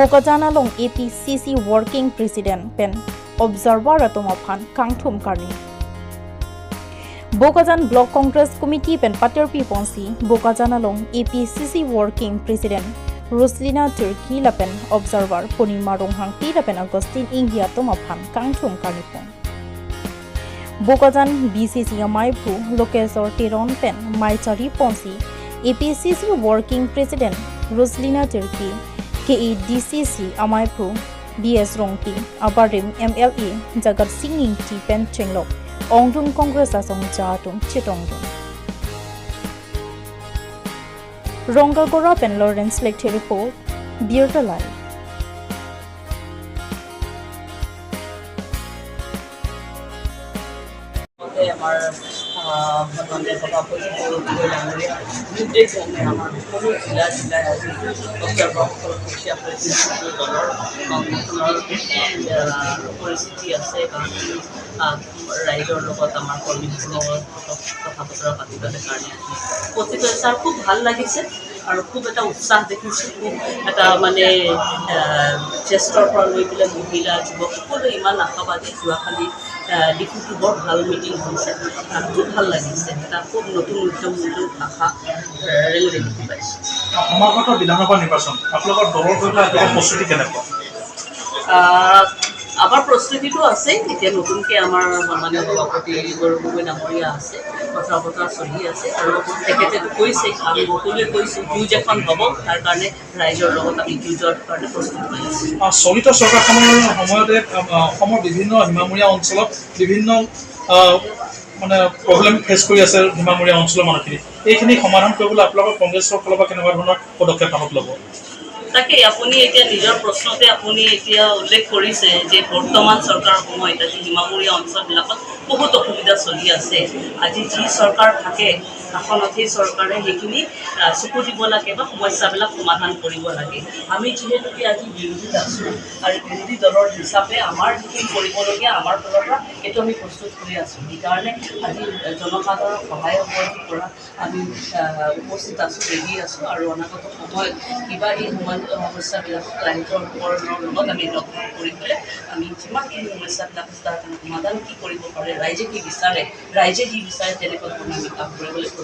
Bokajana long APCC working president pen observer atomaphan kangthum karni Bokajan Block Congress Committee pen Paterpi Ponsi Bokajana long APCC working president Roslina Turki lapen observer Purnima Ronghangpi lapen Augustine Ingia tomaphan kangthum karni Bokajan BCC Maiphu Lokesor Teron pen Maichari Ponsi APCC working president Roslina Turki KEDCC Amaiphu BS Rongpi Abarim MLA Jagat Singh Ingti pen Chenglok Ongdung Congress asong jatum chitongdung Rongagora pen Lawrence Lecture report Birta Live. আমাৰ সন্মানীয় সভাপতি গৌৰৱ গগৈ ডাঙৰীয়া নিৰ্দেশক্ৰমে আমাৰ সকলো জিলা জিলাই আজি অবজাৰ্ভাৰসকলক পঠিওৱা হৈছে। যিটো দলৰ সংগঠনৰ পৰিস্থিতি আছে বা ৰাইজৰ লগত আমাৰ কৰ্মীসকলৰ লগত কথা বতৰা পাতিবলৈ কাৰণে আজি উপস্থিত হৈছে আৰু খুব ভাল লাগিছে আৰু খুব এটা উৎসাহ দেখিছোঁ, খুব এটা মানে জ্যেষ্ঠৰ পৰা লৈ পেলাই মহিলা যুৱক সকলোৱে ইমান আশাবাদী। যোৱাকালি ডিফুটো বৰ ভাল মিটিং হৈছে, খুব ভাল লাগিছে, এটা খুব নতুন উদ্যম নতুন আশা ৰেঙনি দেখি পাইছোঁ। সমাগত বিধানসভা নিৰ্বাচন আপোনালোকৰ দলৰ হৈ পেলাই আপোনালোকৰ প্ৰস্তুতি কেনেকুৱা? আমাৰ প্ৰস্তুতিটো আছে। এতিয়া নতুনকৈ আমাৰ সন্মানীয় সভাপতি গৌৰৱ গগৈ ডাঙৰীয়া আছে, কথা বতৰা চলি আছে আৰু তেখেতেতো কৈছে, আমি সকলোৱে কৈছোঁ যুঁজ এখন হ'ব, তাৰ কাৰণে ৰাইজৰ লগত আমি যুঁজৰ কাৰণে প্ৰস্তুত হৈ আছোঁ। চলিত চৰকাৰখনৰ সময়তে অসমৰ বিভিন্ন সীমামূৰীয়া অঞ্চলত বিভিন্ন মানে প্ৰব্লেম ফেচ কৰি আছে সীমামূৰীয়া অঞ্চলৰ মানুহখিনি, এইখিনি সমাধান কৰিবলৈ আপোনালোকৰ কংগ্ৰেছৰ ফালৰ পৰা কেনেকুৱা ধৰণৰ পদক্ষেপ হাতত ল'ব? তাকেই আপুনি এতিয়া নিজৰ প্ৰশ্নতে আপুনি এতিয়া উল্লেখ কৰিছে যে বৰ্তমান চৰকাৰৰ সময়ত আজি সীমামূৰীয়া অঞ্চলবিলাকত বহুত অসুবিধা চলি আছে। আজি যি চৰকাৰ থাকে শাসনত, সেই চৰকাৰে সেইখিনি চকু দিব লাগে বা সমস্যাবিলাক সমাধান কৰিব লাগে। আমি যিহেতুকে আজি বিৰোধীত আছোঁ আৰু বিৰোধী দলৰ হিচাপে আমাৰ যিখিনি কৰিবলগীয়া আমাৰ ফালৰ পৰা সেইটো আমি প্ৰস্তুত কৰি আছোঁ। সেইকাৰণে আজি জনসাধাৰণক সহায় সহযোগ কৰা আমি উপস্থিত আছোঁ, ৰেডি আছোঁ আৰু অনাগত সময়ত কিবা এই সমস্যাবিলাক ৰাইজৰ লগত আমি লগ কৰি পেলাই আমি যিমানখিনি সমস্যাবিলাক আছে তাৰ কাৰণে সমাধান কি কৰিব পাৰে, ৰাইজে কি বিচাৰে, ৰাইজে যি বিচাৰে তেনেকুৱা ধৰণে আমি কাম কৰিবলৈ প্ৰস্তুত।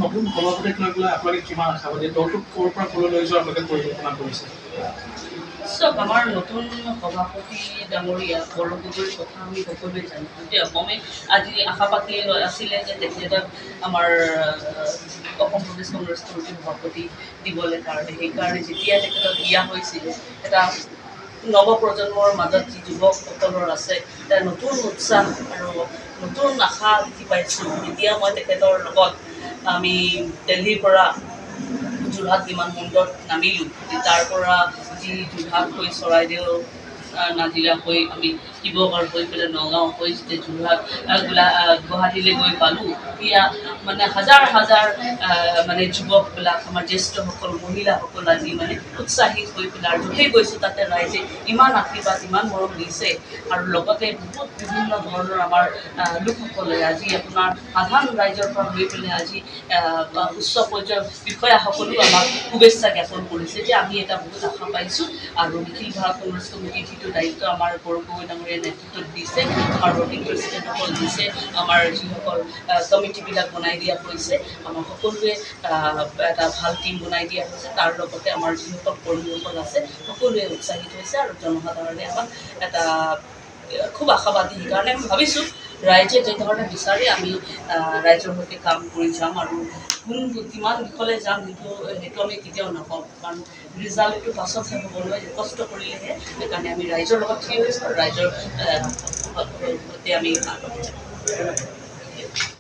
নতুন সভাপতিক লৈ পেলাই আপোনালোকে কিমান আশাবাদী, দলটোক ক'ৰ পৰা ক'লৈ লৈ যোৱাৰ আপোনালোকে পৰিকল্পনা কৰিছে? চাওক, আমাৰ নতুন সভাপতি ডাঙৰীয়া গৌৰৱ গগৈৰ কথা আমি সকলোৱে জানো। গোটেই অসমে আজি আশা পাতি আছিলে যে তেখেতক আমাৰ অসম প্ৰদেশ কংগ্ৰেছ কমিটিৰ সভাপতি দিবলৈ কাৰণে। সেইকাৰণে যেতিয়া তেখেতক দিয়া হৈছিলে, এটা নৱপ্ৰজন্মৰ মাজত যি যুৱকসকলৰ আছে এটা নতুন উৎসাহ আৰু নতুন আশা দেখি পাইছোঁ। যেতিয়া মই তেখেতৰ লগত আমি দিল্লীৰ পৰা যোৰহাট বিমানবন্দৰত নামিলোঁ, তাৰ পৰা যি যোৰহাট হৈ চৰাইদেউ নাজিৰা হৈ আমি শিৱসাগৰ হৈ পেলাই নগাঁও হৈ যেতিয়া যোৰহাট গুৱাহাটীলৈ গৈ পালোঁ, তেতিয়া মানে হাজাৰ হাজাৰ মানে যুৱকবিলাক, আমাৰ জ্যেষ্ঠসকল, মহিলাসকল আজি মানে উৎসাহিত হৈ পেলাই আৰু য'তেই গৈছোঁ তাতে ৰাইজে ইমান আশীৰ্বাদ, ইমান মৰম দিছে। আৰু লগতে বহুত বিভিন্ন ধৰণৰ আমাৰ লোকসকলে আজি আপোনাৰ সাধাৰণ ৰাইজৰ পৰা লৈ পেলাই আজি উচ্চ পৰ্যায়ৰ বিষয়াসকলেও আমাক শুভেচ্ছা জ্ঞাপন কৰিছে যে আমি এটা বহুত আশা পাইছোঁ। আৰু নিখিল ভাৰত কংগ্ৰেছ কমিটিৰ যিটো দায়িত্ব আমাৰ গৌৰৱ গগৈ ডাঙৰীয়াই নেতৃত্বত দিছে, আমাৰ ৱৰ্কিং প্ৰেচিডেণ্টসকল দিছে, আমাৰ যিসকল কমিটিবিলাক বনাই দিয়া হৈছে, আমাৰ সকলোৱে এটা ভাল টীম বনাই দিয়া হৈছে। তাৰ লগতে আমাৰ যিসকল কৰ্মীসকল আছে সকলোৱে উৎসাহিত হৈছে আৰু জনসাধাৰণে আমাক এটা খুব আশাবাদী। সেইকাৰণে আমি ভাবিছোঁ ৰাইজে যেধৰণে বিচাৰে আমি ৰাইজৰ সৈতে কাম কৰি যাম আৰু কোন কিমান দিশলৈ যাম সেইটো আমি কেতিয়াও নকওঁ, কাৰণ ৰিজাল্টটো পাছতহে হ'ব নহয়, কষ্ট কৰিলেহে। সেইকাৰণে আমি ৰাইজৰ লগত থিয় হৈছোঁ আৰু ৰাইজৰ সৈতে আমি আগবাঢ়ি যাম।